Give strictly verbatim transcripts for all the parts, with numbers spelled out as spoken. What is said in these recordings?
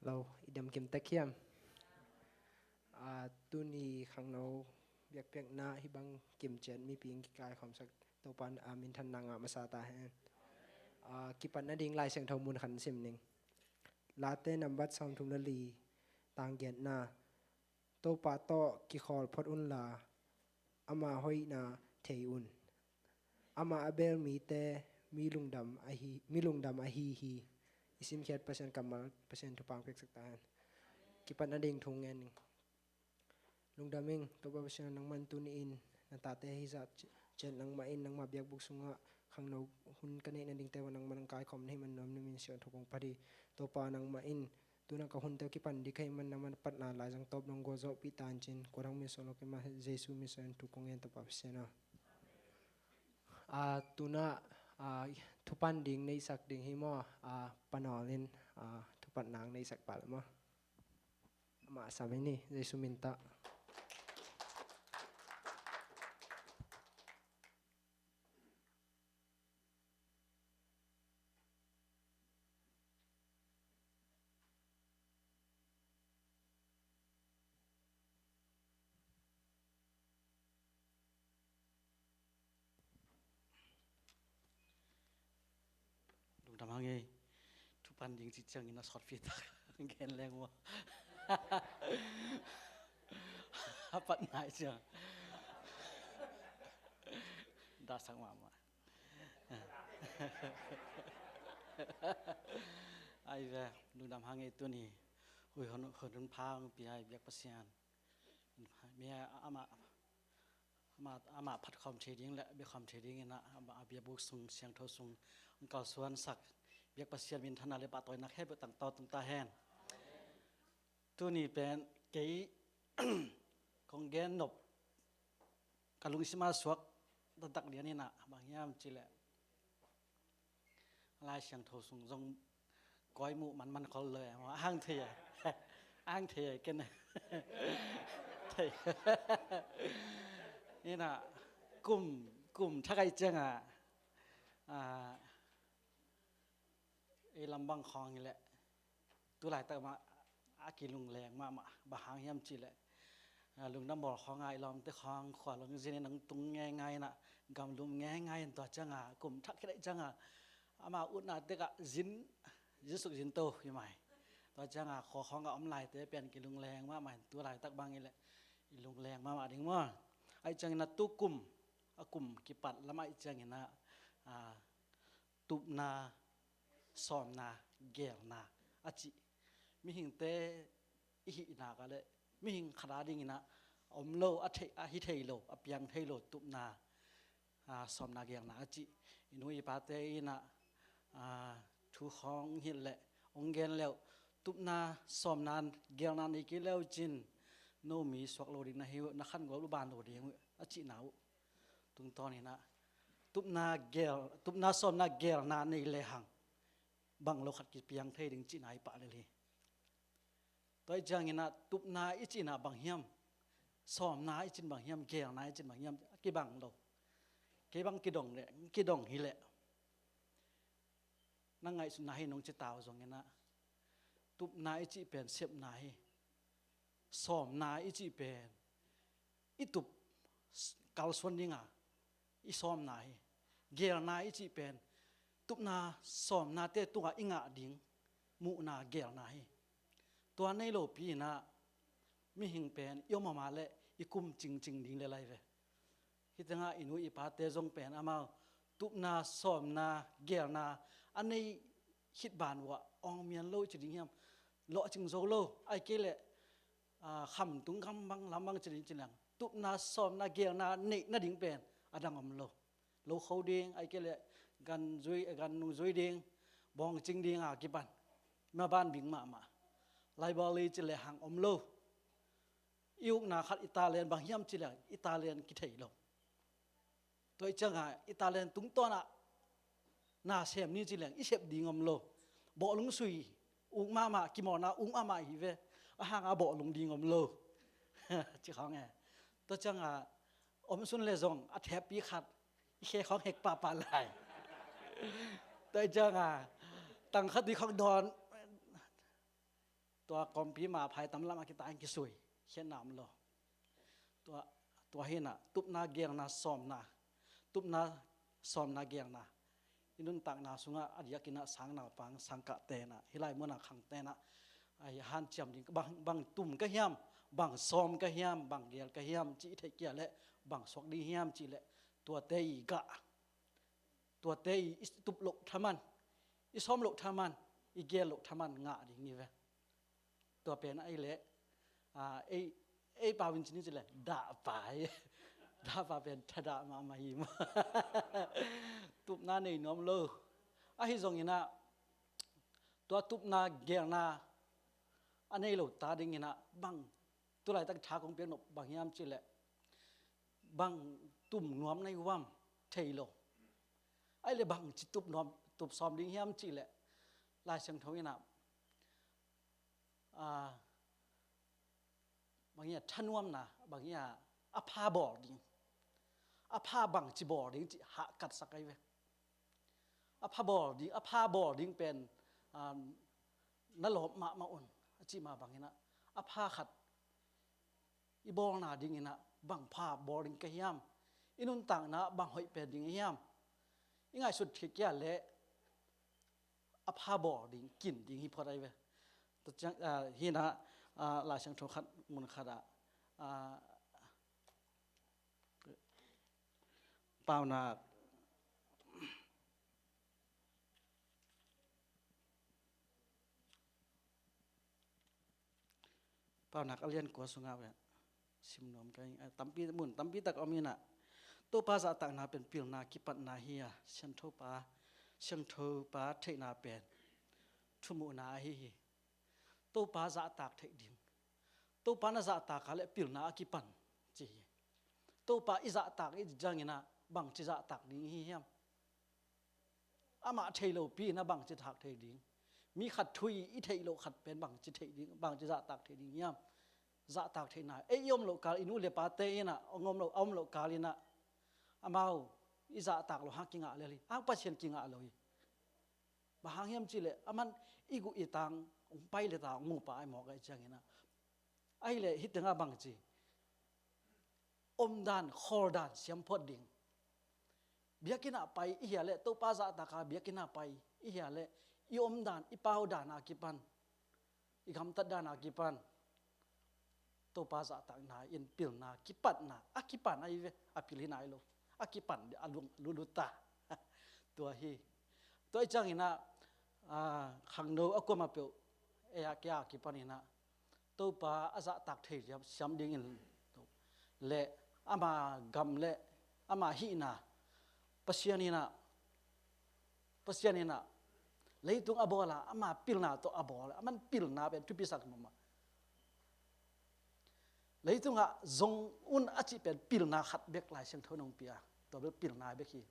Lo, i dam kim tek hiam? Ah, tuni khangno biakpiakna hih bang kim ciat mipi in kikaikhawmsak Topa, ah, minthanna ngah masa ta hen. Ah, kipat nading Lai Siangtho mun khat sim ning. Late nambat sawmthum le li, tang giatna. Topa tawh kikhawl phot unla, ama hoihna thei un. Ama a bel mite mi lungdam ahi, mi lungdam ahi hi. I simkhiat Pasian kammal, Pasian thupha piaksak ta hen. Kipat nading thu ngen ning. Lungdam ing, Topa Pasian, nangman tuni in na tate hi zah ci-, ciat nangmah in nangmah biakbuk sungah khangno hun ka neih nadingte uh nangman nang kaikhawm na hih man nuam na min siangtho kong phat hi. Topa, nangmah in tuna ka hunte uh kipan ding ka hih man nangman patna laizang tawp dong gualzawhpih ta in cin, kua dang min suang lo kei mah Jesu min suang thu kong ngen, Topa Pasian aw. Ah, tuna, ah, thupan ding neihsak ding hi maw? Ah, Pa Nawl in, ah, thupan nang neihsak pah le maw? Amah sam hi ni, Jesu min tawh. Lungdam hang ei. Thupan ding cih ciangin a sawt fih tak gen leng maw? A pat nai ciang. Dasak mahmah. Ai ve, lungdam hang ei tuni. Hui hon, hon hun pha hong pia ei biak Pasian. Mi a, ama, ama, ama phat khawm thei ding le bia khawm thei ding in a, ama, a biakbuk sung, siangtho sung, hong kalsuansak biak Pasian minthanna le pahtawina khempeuh tangtawn tung ta hen. Tuni pen kei kong gen nop, ka lungsim a suak taktak lian in a, bang hiam cih leh Lai Siangtho sung zong koi muh manman khol lo e, a hang thei e. A hang thei e, ken thei. Ina kum, kum thak ai ciang a, a, ei lam bang khawng hi leh tu laitak mah a kilungleng mahmah, bang hang hiam cih leh, a, lungdam bawl khawng a i lawmte khawng khua lungzin in hong tung ngeingai in a, gamlum ngeingai in tua ciang a, kum thak khit ai ciang a, ama utna tek ah zin, zin suk zin to hi mai. Tua ciang a khua khawng a om laite pen kilungleng mahmah in tu laitak bang hi leh i lungleng mahmah ding maw? Ai ciang in a tu kum, a kum kipat lam ai ciang in a, a, tupna, sawmna, geelna a cih. Mihingte i hihna ka le mihing khat a ding in a om lo, a thei, a hi thei lo, a piang thei lo tupna, a, sawmna, geelna a cih. I nu i pate in a, a, thu khawng hi leh hong gen le uh, tupna, sawmna, geelna nei kei le uh cin no mi suak lo ding na hi uh, na khan gual uh ban lo ding uh a cihna uh tungtawn in a, tupna geel, tupna sawmna geelna nei le hang bang lo khat kipiang thei ding cihna i pah lel hi. Tua i ciang in a tupna i cihna bang hiam, sawmna i cihna bang hiam, geelna i cihna bang hiam, a kibang lo. Kei bang kidong le, kidong hi leh na ngaihsutna hi nong ci ta uh zong in a, tupna i cih pen sepna hi. Sawmna i cih pen i tup s-, kalsuan ding a i sawmna hi. Geelna i cih pen tupna sawmnate tungah i ngah ding muhna, geelna hi. Tua nei lopi in a mihing pen i om a mah leh i kum cingcing ding le lai ve. Hih teng ah i nu i pate zong pen amau tupna, sawmna, geelna a nei khit ban uh ah awngmian lo ci ding hiam, lawhcing zo lo, ai kei leh, a, khamtung gam bang lam bang ci ding ci leng, tupna, sawmna, geelna neih nading pen a dang om lo. Lo kho ding, ai kei leh gan zui, gan nung zui ding, bawngcing ding a kipan maban bing mahmah. Laibawl li ci lehang om lo. I ukna khat i talent bang hiam ci leng i talent kithei lo. Tua i ciang a i talent tungtawn ah na sem ni ci leng i sep ding om lo. Bawhlung sui uk mahmah, kimawlna uk mahmah hi ve. A hang a bawhlung ding om lo. Ci khawng e. Tua ciang a om sun le zong a theppi khat i khe khawng hek pahpah lai. Tua i ciang a tang khat i khawng dawn Tua kawmpi ma phai tam lam a kita in kisui, khiatna om lo. Tua, tua hi na, tupna gelna sawmna, tupna sawmna gelna. I nuntakna sungah a diakin ah sang naupang, sang kah ten ah, hih lai mun a khang ten ah, a hi hanciam ding, bang, bang tum ka hiam, bang sawm ka hiam, bang gel ka hiam, cih i theih kei leh, bang suak ding hiam cih leh, tuate i gah, tuate i tup loh thaman, i sawm loh thaman, i gel loh thaman ngah ding hi ve. Tua pen ahih leh, a, ei, ei pau in ci ni ci leh, dahpa hi. Dahpa pen thadah mahmah hi maw. Tupna nei nuam lo. Ahi zongin ah, tua tupna gelna a nei lo ta dingin ah, bang, tu laitak tha kong piak nop bang hiam cih leh, bang tum nuam na hi uam, thei lo. Ahih leh bang ci tup nuam, tup sawm ding hiam cih leh, Lai Siangtho in ah, a, bang hi a, thanuamna, bang hi a, a pha bawl ding, a pha bang ci bawl ding cih hahkat sak ahi ve. A pha bawl ding, a pha bawl ding pen, a, na lawp mahmah un, a cih mah bangin ah, a pha khat i bawlna dingin ah, bang pha bawl ding ka hiam, i nuntakna bang hoih pen ding hiam, i ngaihsut khit kia leh, a pha bawl ding, kin ding hi phot ahi ve. Tua ciang, a, hi na, a, Lai Siangtho khat, mun khat ah, a, Paunak, Paunak a lian kua sungah ve. Sim nuam ka ing, a, tampi, mun tampi tak om in ah. Topa zahtakna pen pilna kipatna hi a, Siangthopa, Siangthopa theihna pen thumuhna ahi hi. Topa zahtak theih ding. Topa na zahtak a leh pilna a kipan ci hi. Topa i zahtak i cih ciangin ah, bangci zahtak ding hi hiam? Amah thei lopi in ah bangci zahtak thei ding? Mi khat thu i theih loh khat pen bangci theih ding, bangci zahtak thei ding hiam? Zahtak theihna, ei i om loh kal, i nu le pate in ah, a om loh, a om loh kal in ah, amau i zahtak loh hang kingah lel hi, hang Pasian kingah lo hi. Bang hang hiam cih leh, aman i guh i tang, hong pai le ta, hong mu pa ai mawk ai ciangin ah. Ahih leh, hih tengah bangci, omdan, khawldan siam phot ding. Biakinn ah pai i hia leh, Topa zahtak a biakinn ah pai i hia leh, i omdan, i paudan a kipan, i gamtat dan a kipan, Topa zahtakna in pilna kipatna, a kipan ahi ve, a pil hi nai lo, a kipan a lung lutlut ta. Tua hi. Tua i ciangin ah, a, khangno a kuamah peuh, ei a kei a kipan in ah, Topa a zahtak thei siam, siam dingin leh, ama gam leh, ama hihna, Pasian in ah, Pasian in ah, leitung a bawl a, ama pilna tawh a bawl, aman pilna pen thupi sak mahmah. Leitungah zong un a cih pen pilna khat bek Lai Siangtho in hong pia, tua bel pilna bek hi.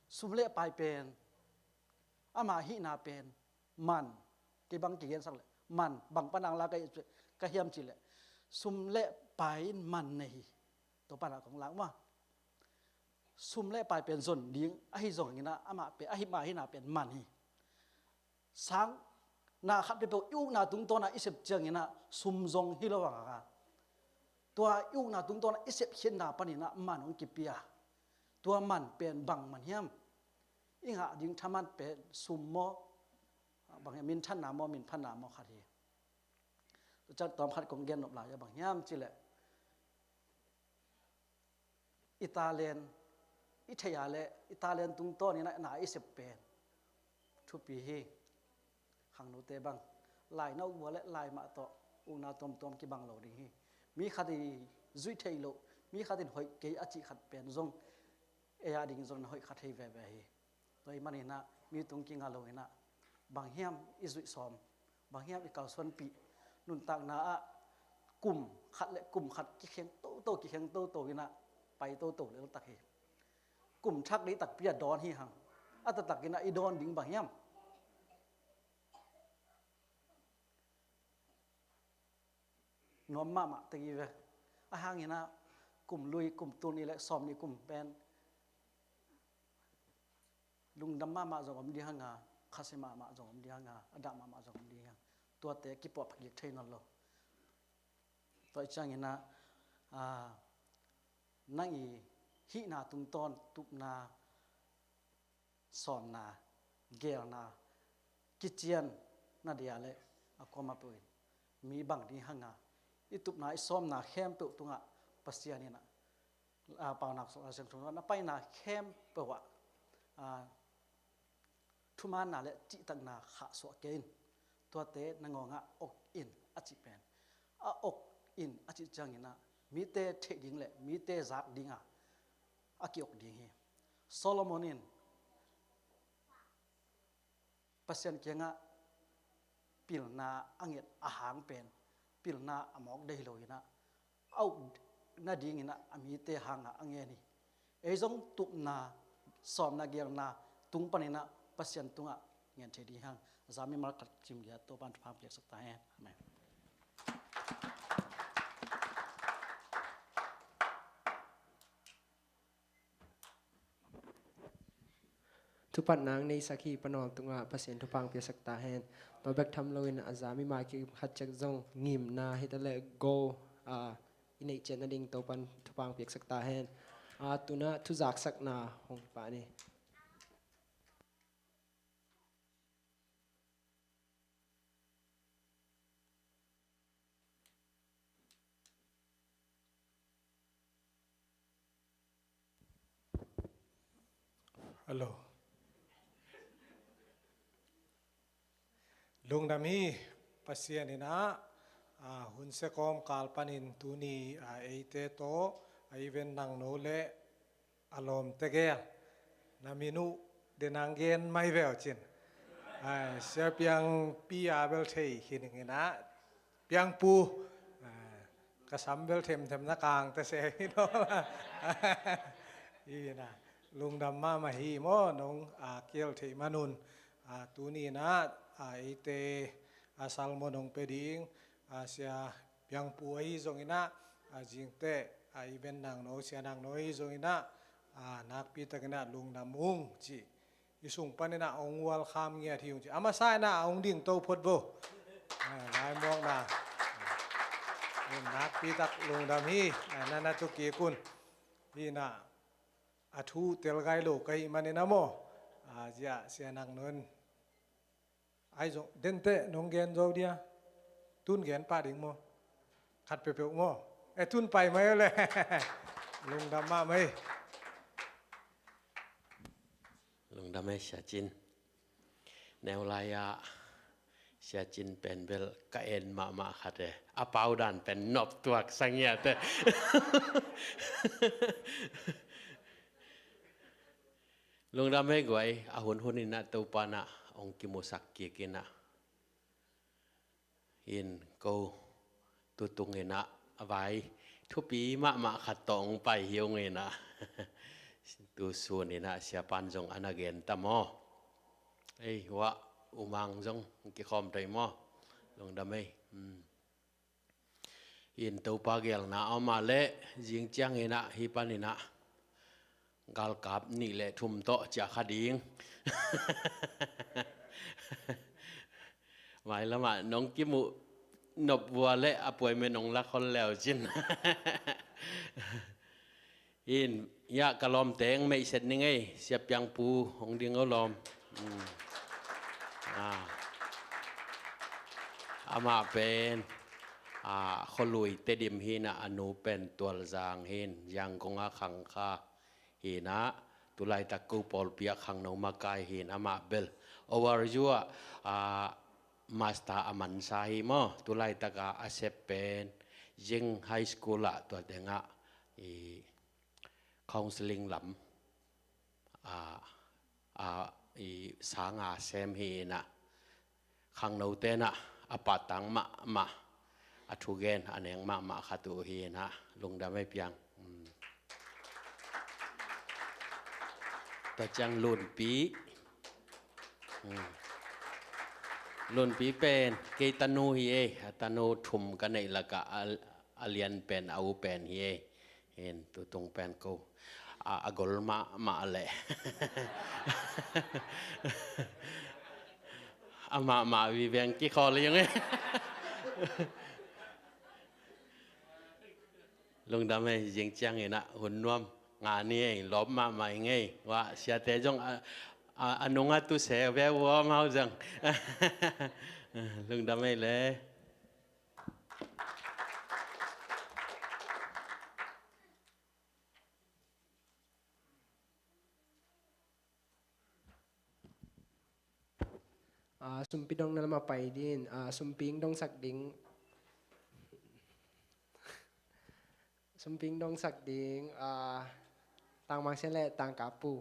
Sum le pai pen, ama hihna pen, man, kei bang kigensak leh, man, bang pan a hong lak ka hiam cih leh, sum le pai in man nei hi. Tua pan a kong lak mah. Sum le pai pen zon ding, ahi zongin ah, amah pen, ahi mah hihna pen man hi. Sang na khat peuhpeuh i ukna tungtawn ah i sep ciangin ah, sum zong hi lo a, tua i ukna tungtawn ah i sepkhiatna panin ah man hong kipia. Tua man pen bang man hiam? I ngah ding thaman pen sum maw, bang hiam, minthanna maw, minphatna maw khat hi. Tua ciang tawm khat kong gen nop lai a bang hiam cih leh, i talent, i theih a leh i talent tungtawn in ah na i sep pen thupi hi. Khangnote bang, lai na uk uh a leh lai mah tawh ukna tuamtuam kibang lo ding hi. Mi khat in zuih theih loh, mi khat in hoih kei a cih khat pen zong, ei a ding zong na hoih kha thei veve hi. Tua ahih manin ah, mi tung kingah lo in ah, bang hiam i zuih sawm, bang hiam i kalsuanpih, nuntakna ah kum khat le kum khat kikheng toto, kikheng toto in ah, pai toto lel tak hi. Kum thak ding takpi a dawn hi hang, a taktak in ah i dawn ding bang hiam? Nuam mahmah tek hi ve. A hang in ah, kum lui, kum tul nih le sawmnih kum pen lungdam mahmah zong om ding hang a, khasia mahmah zong om ding hang a, a dah mahmah zong om ding hang. tuate kipuah pakik thei nawn lo. Tua i ciangin ah, a, nang i hihna tungtawn tupna, sawmna, geelna, kician na dia le a kuamah peuh in mi bang ding hanga, i tupna i sawmna khempeuh tungah Pasian in ah, a, Paunak sung a siang thum na paina khempeuh ah, a, thumaanna le cihtakna khahsuah kei in. Tuate na ngawngah ok in a cih pen, a ok in a cih ciangin ah mite theih ding le mite zak dinga a kiok ding hi. Solomon in Pasian kiangah pilna a nget a hang pen pilna a mawk dei hi lo in ah, a uk nadingin ah a mite hanga a ngen hi. Ei zong tupna, sawmna, geelna tung panin ah Pasian tungah ngen thei ding hang. Zami malkhat kim giat Topan thupha piaksak ta hen. Amen. Thupatna neisak hi Pa Nawl tungah Pasian thupha piaksak ta hen. Tua bek tham loin a zami mai kim khat ciat zong ngimna hi ta le go, a, i neih ciat nading Topan thupha piaksak ta hen. A, tuna thuzaksakna hong pia ni. Hello. Lungdam hi. Pasian in ah, a, hun se kawmkal panin tuni, a, eite tawh, a, i ven nangno le a lawmte gel na min uh denang gen mai veu cin. Ai, Sia Piangpi a bel thei khin ing in ah, Piangpu, ai, ka sam bel themthem na kang ta se hi lo. Hi na, lungdam mahmah hi maw, nong, a, kiel theih manun, a, tuni in ah, a, eite, a, sermon nong pia ding, a, Sia Piangpu ahi zongin ah, a, zingteh, a, i ven nangno, Sia nangno ahi zongin ah, a, nakpi takin ah lungdam ung ci. I sung panin ah hong welcome ngiat hi ung ci. A masa in ah hong ding to phot vo. A, lai muakna. Nakpi tak lungdam hi. A, na na tu kik un. Hi na, a thu tel gai lo ka hih manin ah maw, a, zia Sia nangno in Ai zong, dente nong gen zo dia. Tun gen pah ding maw? Khat peuhpeuh maw? E, tun pai mai le. Lungdam mahmah ei. Lungdam ei, Sia Cin. Neu lai-ah Sia Cin pen bel ka en mahmah khat e. A pau dan pen nop tuak sangiate. Lungdam ei guai, a hunhun in ah Topa in ah hong kimusak kik in ah. In ko tutung in ah a vai thupi mahmah khat tawh hong pai hi ung in ah. Tu sun in ah Siapan zong a na gen ta maw? Ei, wah, U Mang zong kikhawm thei maw? Lungdam ei. Hmm. In Topa gelna a om a leh zing ciangin ah hih panin ah galkap nih le thum tawh ciah kha ding. Mailam ah nong kimuh nop vua le appointment nong la khol leu cin. In, ya ka lawmte hong meihset ning ei, Sia Piangpu hong ding o lawm. Hmm. Ah. Amah pen, ah, khualui Tedim hi in ah, a nu pen Tualzang hi in, Yangon ah khang kha hi in ah, tulaitak ko pawlpi ah khangno makai hi in, amah bel O R U ah, ah, master a mansa hi maw, tulaitak a a sep pen Zing High School ah tua tengah i counseling lam, a, a, i sanga sem hi in ah, khangnote in ah a pahtang mahmah, a thugen a neng mahmah khat uh hi in ah, lungdam ei Piang. Um. Tua ciang Lunpi. Um. Lunpi pen kei tanu hi ei, a tanu thum ka neih lakah a, a lian pen a u pen hi ei. Hin, tutung pen ko a, a gol mahmah leh. Amah mah viveng kikhawl hi ung ei. Lungdam ei, zing ciangin ah hun nuam ngah ni ei, lawp mahmah ing ei. Wah, siate zong a, a, a nungah tu se ve uam hau zong. Lungdam ei le. Ah, sumpi dong na lamah pai ding, ah, sumpi dongsak ding. Sumpi dongsak ding, ah, Tangmang Sia le Tangkapu.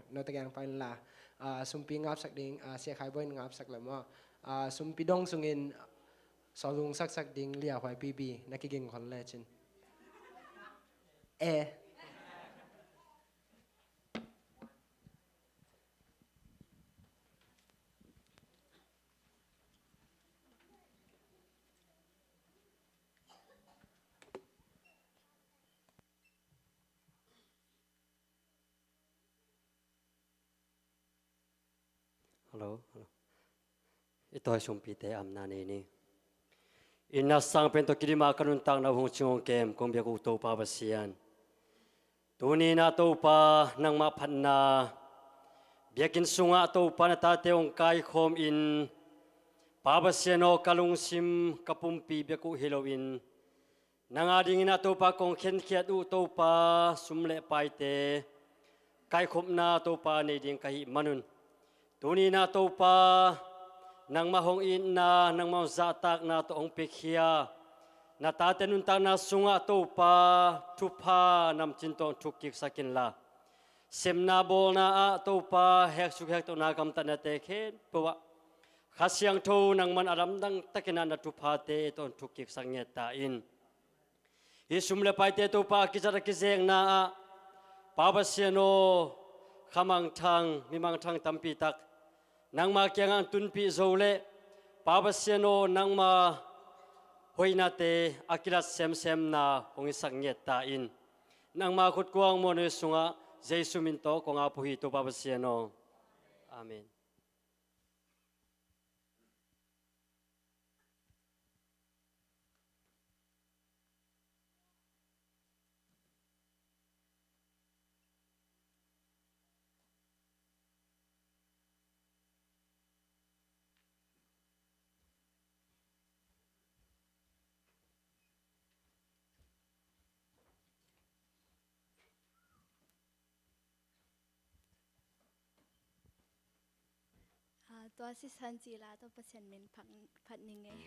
Note kiang pai la. Ah, sumpi ngapsak ding, ah, Sia Khai Boy ngapsak le maw. Ah, sumpi dong sungin sawlung saksak ding Lia Huai P B. Na kiging khol le cin. Eh. Hello, hello. I tawi sumpite amna nei ni. I na sang pen tawh kidim a ka nuntakna uh hong cing hong kem kong biak uh Topa Pasian. Tuni-in ah Topa nangmah phatna biakinn sungah Topa na tate hong kaikhawm in, Pa Pasian aw, ka lungsim ka pumpi bek uh hi loin nang a dingin ah Topa kong khenkhiat uh Topa sum le paite kaikhopna Topa nei ding ka hih manun, tuni-in ah Topa nangmah hong itna, nangmah hong zahtakna tawh hong piakhia na tate nuntakna sungah Topa thupha namcin tawh hong thukkiksak inla, semna bawlna ah Topa heksuk hektohna gamtatnate khempeuh ah Kha Siangtho nangman a lamdang takin ah na thuphate tawh hong thukkiksak nget ta in. Hih sum le paite Topa a kizat a kizekna ah Pa Pasian aw, kha mangthang, mi mangthang tampi tak nangma kiangah hong tunpih zo leh Pa Pasian aw, nangma hoihnate a kilat semsemna hong hisak nget ta in. Nangma khutkuang muanhuai sungah Jesu min tawh kong ap uh hi Topa Pasian aw. Amen. Ah, tua sisan cih la tawh Pasian min phat, phat ning ei.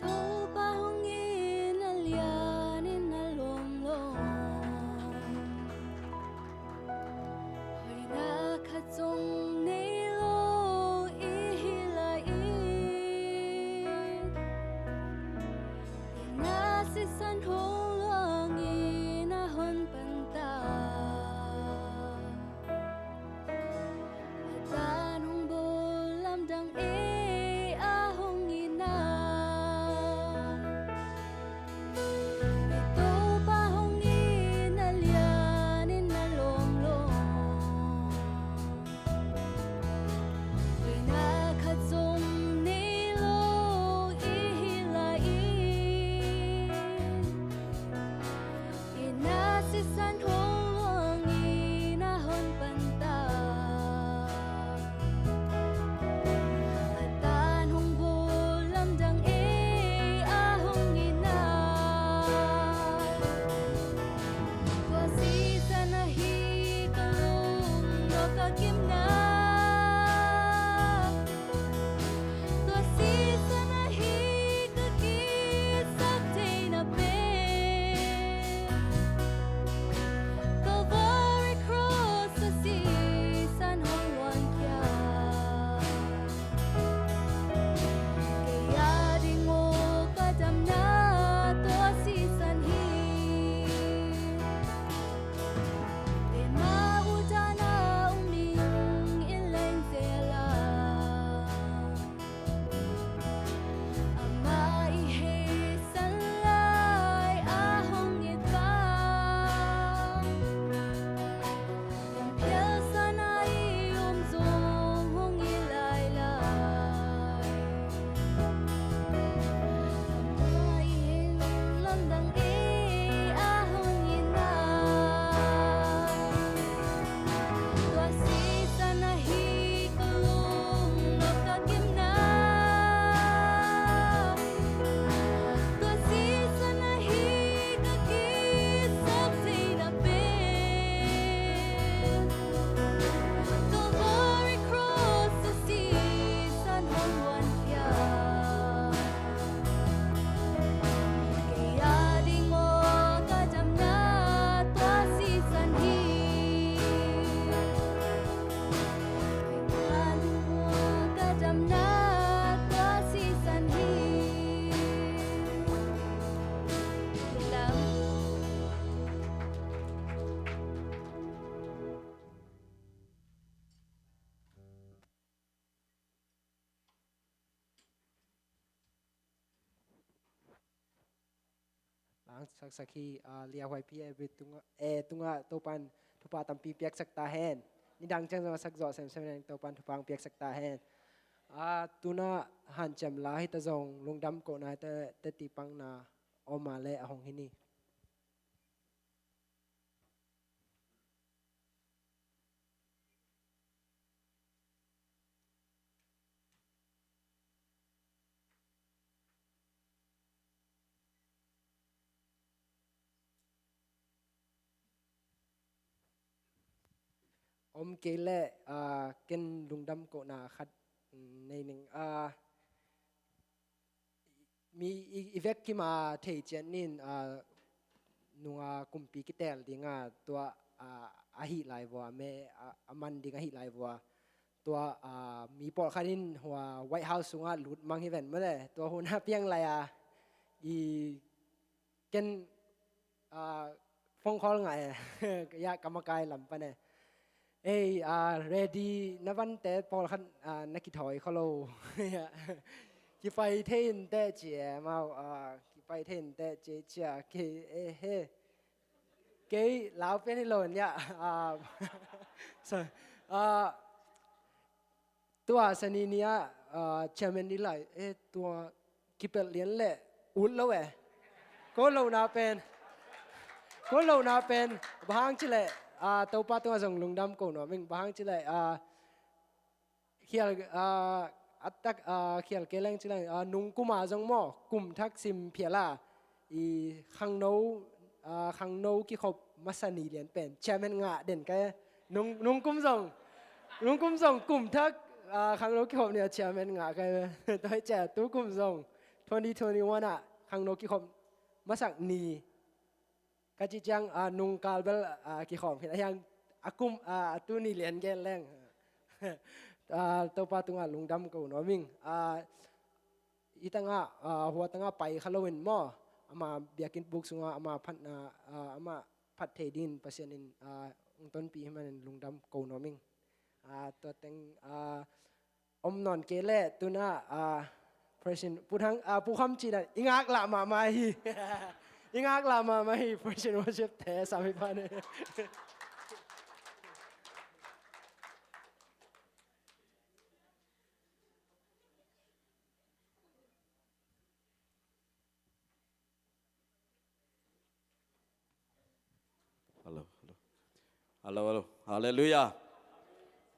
Topa hong itna lianin a lomlom, hoihna khat zong nei lo i hi lai-in, i na sisan hong luangin a hon pan ta. A dan hong bawl lamdang ei a hong itna. I Topa hong itna lianin a lomlom, hoihna khat zong nei lo i hi lai-in, Ang saksak hi, ah, Liahuai P A B tungah, eh, tungah Topan thupha tampi piaksak ta hen. Nidang ciang zong a sak zawh semsem in Topan thupha ang piaksak ta hen. Ah, tuna hanciam la hi ta zong lungdam kohna te, teti pangna om a le a hong hi ni. Om kei leh, ah, ken lungdam kohna khat, mm, nei ning. Ah, mi i, i vek kim a thei ciat nin, ah, nunga kumpi kitel dinga tua, ah, a hih lai vua, me, ah, a man ding a hih lai vua. Tua, ah, mi pawlkhat in hua White House sungah lut mang hi ven mawle. Tua hun a piang lai a, i ken, ah, phone call ngah e. Ya, ka makai lam pan e. Ei, ah, ready na vante pawlkhat, ah, na kithawi kho lo. Ya. Kipai thei in teh ci e, mau, ah, kipai thei in teh ci, ci a, kei, eh, he. Kei, lau pian hi lo in ya. Ah, so, ah, tua sani ni ah, ah, chairman ni lai, eh, tua kipelh lian leh ut lo e. Ko lohna pen, ko lohna pen, bang hang ci leh, ah, Topa tungah zong lungdam ko nuam ing, bang hang ci leh, ah, khial, ah, a tak, ah, khial kei leng ci leng, ah, nung kum a zong maw, kum thak sim phial a, i khangno, ah, khangno kikhop masa ni lian pen chairman ngah den ka e. Nung, nung kum zong, nung kum zong kum thak, ah, khangno kikhop ni a chairman ngah ka e. Tua hi ciah tu kum zong twenty twenty-one ah khangno kikhop masak ni. Ka ci ciang, ah, nung kal bel, ah, kikhawm khin a hiang a kum, ah, a tu ni lian gen leng. Ah, Topa tungah lungdam ko nuam ing. Ah, i tangah, ah, hua tangah pai kha loin maw, ama biakinn buk sungah ama phatna, ah, ama phat thei dingin Pasian in, ah, hong tonpih hi manin lungdam ko nuam ing. Ah, tua teng, ah, om nawn kei leh tuna, ah, President Pu Thang, ah, Pu Kham Cin ah i ngaklah mahmah hi. I ngaklah mahmah hi, President Worship te sam hi pan e. Hello, hello. Hello, hello. Halleluiah.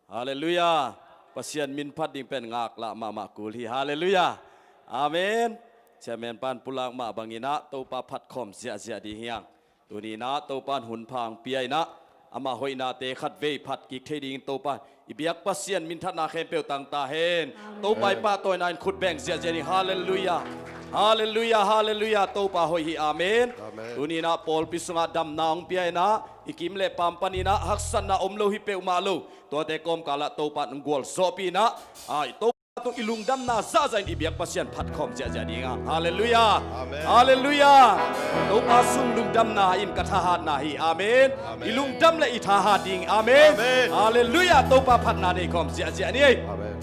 Halleluiah. Pasian min phat ding pen ngaklah mahmah kul hi. Halleluiah. Amen. Chairman pan pulak mah bangin ah Topa phat khawm ziahziah ding hi hang. Tuni in ah Topa in hun pha hong pia in ah, ama hoihnate khat vei phat kik thei dingin Topa in i biak Pasian minthanna khempeuh tang ta hen. Amen. Topa i pahtawina in khut beng ziahziah ni. Halleluiah. Halleluiah, halleluiah. Topa hoih hi. Amen. Amen. Tuni in ah pawlpi sungah damna hong pia in ah, i kim le pam panin ah haksatna om lo hi peuhmah lo. Tuate kawmkal ah Topa in hong gualzawhpih in ah, ah, i Topa tung i lungdamna zahzah in i biak Pasian phat khawm ziahziah ding hang. Halleluiah. Amen. Halleluiah. Amen. Topa sung lungdamna in ka thahatna hi. Amen. Amen. I lungdam le i thahat ding. Amen. Amen. Halleluiah. Topa phatna nei khawm ziahziah ni. Amen.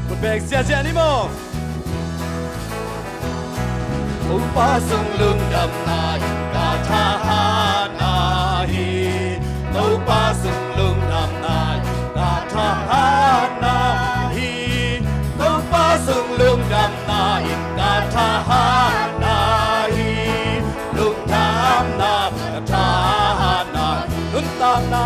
Khut beng ziahziah ni maw. Topa sung lungdamna in ka thahatna hi. Topa sung lungdamna in ka thahatna hi. Topa sung lungdamna in ka thahatna hi. Lungdamna ka thahatna. Nuntakna,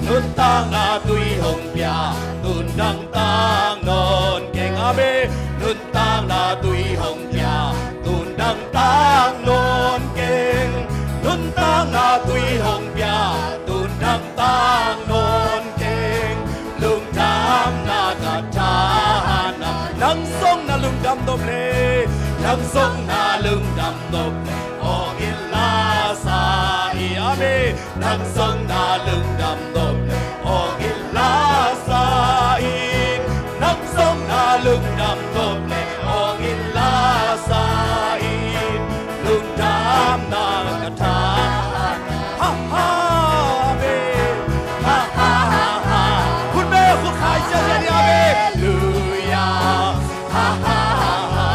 nuntakna tui hong pia, tundang tang nawn keng. Amen. Nuntakna tui hong pia, tundang tang nawn keng. Nuntakna tui hong pia, tundang tang nawn keng. Lungdamna ka thahatna, nang zong na lungdam nop le, nang zong na lungdam nop le, aw gil la sa hi. Amen. Nang zong na lungdam nop le, aw gil la sa in. Nang zong na lungdam nop le, aw gil la sa in. Lungdamna ka thahat. Ha, ha, amen. Ha, ha, ha, ha. Khut beng, khut khai ziahziah ni, amen. Halleluiah. Ha, ha, ha, ha.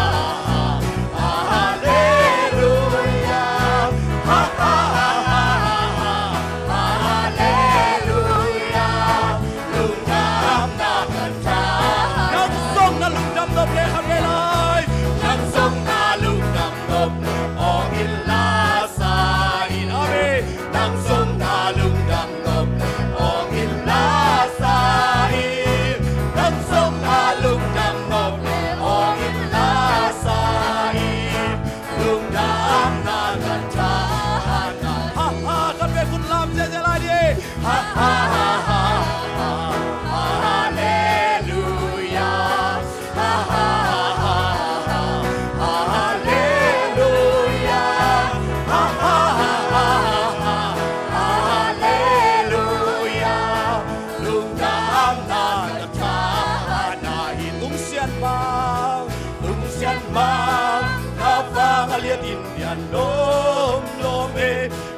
Lungsiat mah na vang a liat in lian lawmlawm e.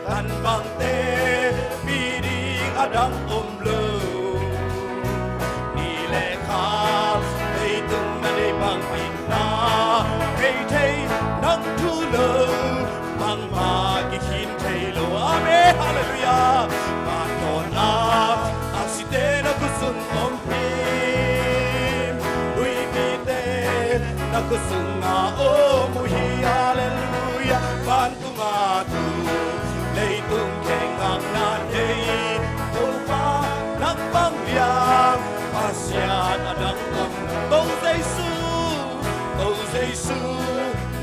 Kan bangte pi ding a dang om lo. Ni le kha leitung na nei bang in na hei thei nang thu lo. Bangmah kikhin thei lo. Amen. Halleluiah. Vandawn a aksite na khutsung om hi. Tuipite na khutsung a om uh hi. Halleluiah. Vantung a tu leitung khengakna nei Topa nang bang liang Pasian a dang om. To Jesu, to Jesu,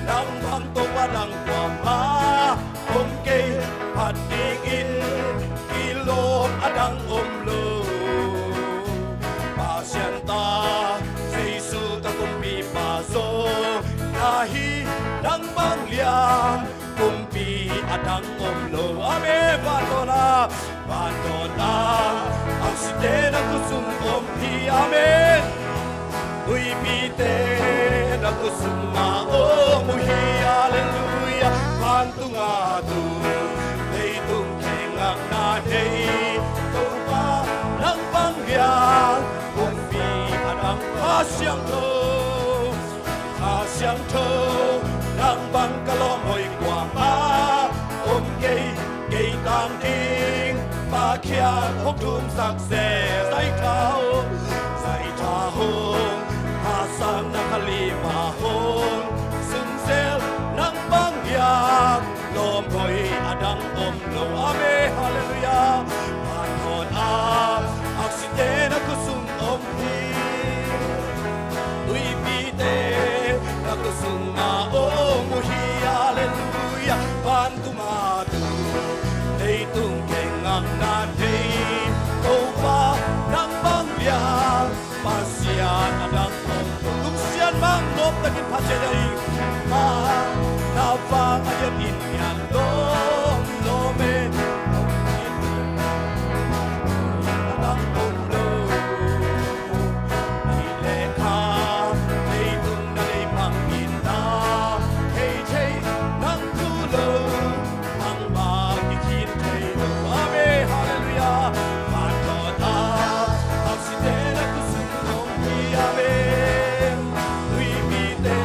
nang bang Topa dang kuamah om kei. Phat dingin kilawm a dang om lo. Pasian ta Jesu ka kumpipa zaw na hi. Nang bang liang kumpi a dang om lo. Amen. Vandawn a, vandawn a aksite na khutsung om hi. Amen. Tuipite na khutsung a om uh hi. Halleluiah. Vantung a tu leitung khengakna nei Topa nang bang liang kumpi a dang. Kha Siangtho, Kha Siangtho, nang bang ka lawm hoih kuamah om kei. Kei tang ding Pa Kheihawk hong thumsak seh. Zaitha hong, zaitha hong, thahatna ka lim ah hong sung sel. Nang bang liang lawm hoih a dang om lo. Amen. Halleluiah. Vandawn a aksite na khutsung om hi. Tuipite na khutsung a om uh hi. Halleluiah. Vantung a tu leitung khengakna nei Topa nang bang liang Pasian a dang om. Lungsiat mah, noptakin phat ciat hi. Mah na vang a liat in lian lawmlawm e. A dang om lo. Ni le kha leitung na nei bang in na hei thei nang thu lo. Bangmah kikhin thei lo. Amen. Halleluiah. Vandawn a aksite na khutsung om hi. Amen. Tuipite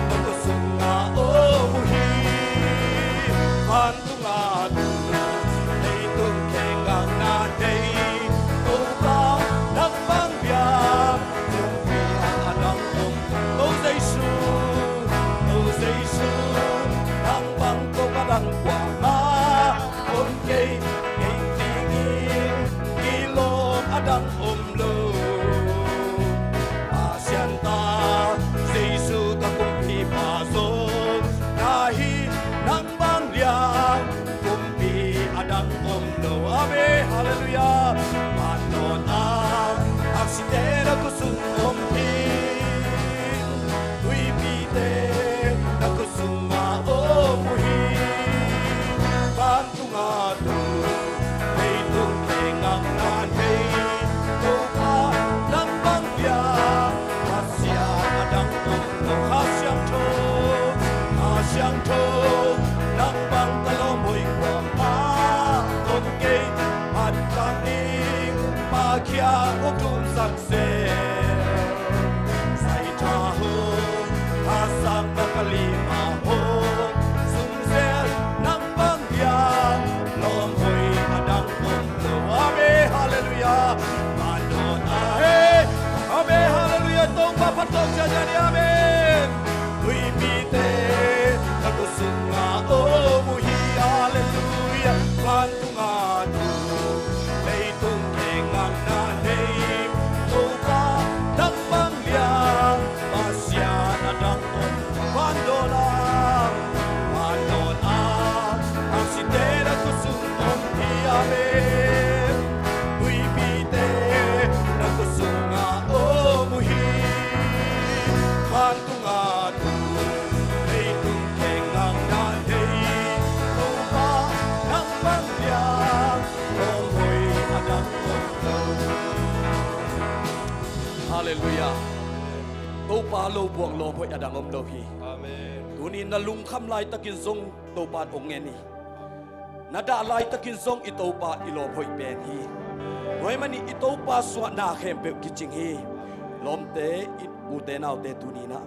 na khutsung a om uh hi. Vantung a tu leitung khengakna nei Topa nang bang liang kumpi a dang om. To Jesu, to Jesu, nang bang Topa dang kuamah om kei. Kei dingin kilawm a dang om lo. Pasian ta Jesu ka kumpipa zaw na hi. Nang bang liang kumpi a dang om lo. Amen. Halleluiah. Vandawn a aksite na khutsung om hi. Tuipite na khutsung a om uh hi. Vantung a tu leitung khengakna nei Topa nang bang liang Pasian a dang om lo. Kha Siangtho, Kha Siangtho, nang bang ka lawm hoih kuamah om kei. Phat tang ding Pa Kheihawk hong thumsak seh. Zaitha hong, thahatna ka lim ah hong sung sel. Nang bang liang lawm hoih a dang om lo. Amen. Halleluiah. Vandawn a, hey. Amen. Halleluiah. Topa phat tawh ciat ni. Amen. Tuipite na khutsung a om uh hi. Halleluiah. Vantung a tu leitung khengakna nei Topa nang bang liang Pasian a dang om. Vandawn a, vandawn a aksite na khutsung om hi. Amen. Tuipite na khutsung a om uh hi. Vantung a tu leitung khengakna nei Topa nang bang liang lawm hoih a dang om lo. Halleluiah. Topa lo buang lawm hoih a dang om lo hi. Amen. Tuni na lungkham laitakin zong Topa in ong ngen hi. Na dah laitakin zong i Topa i lawm hoih pen hi. Tua ahih manin i Topa sungah na khempeuh kicing hi. Lawmte, i ute naute, tuni-in ah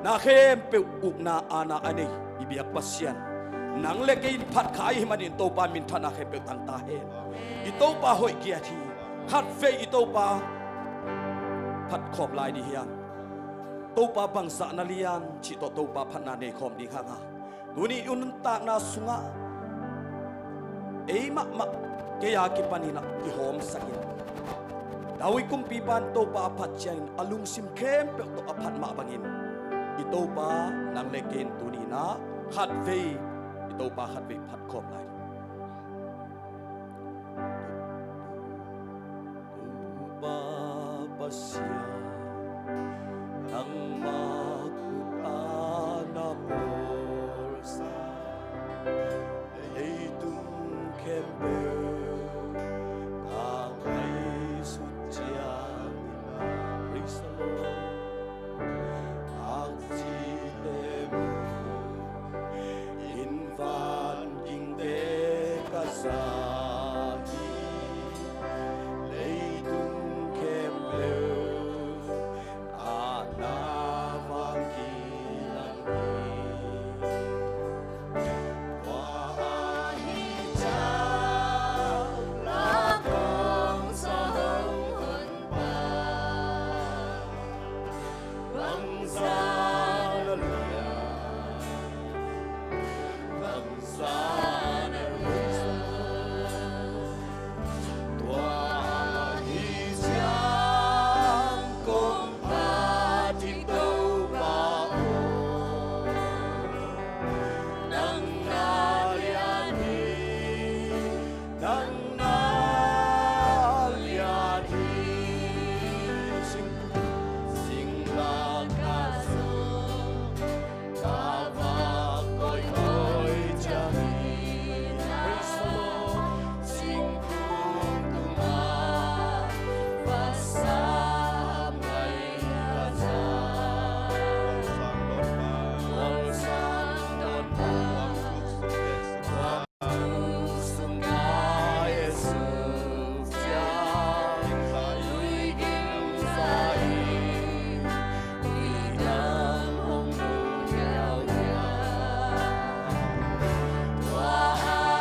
na khempeuh ukna aana a nei i biak Pasian, nang le kei in phat kha ahih manin Topa minthanna khempeuh tang ta hen. I Topa hoih kiat hi. Khatvei i Topa phat khawm lai ding hiam? Topa bangzah na lian cih tawh Topa phatna nei khawm ding hang a, tuni i nuntakna sungah ei mahmah, kei a kipanin ah kihawmsak in, David kumpipa in Topa a phat ciangin a lungsim khempeuh tawh a phat mah bangin i Topa nang le kei in tuni-in ah khatvei, i Topa khatvei phat khawm lai.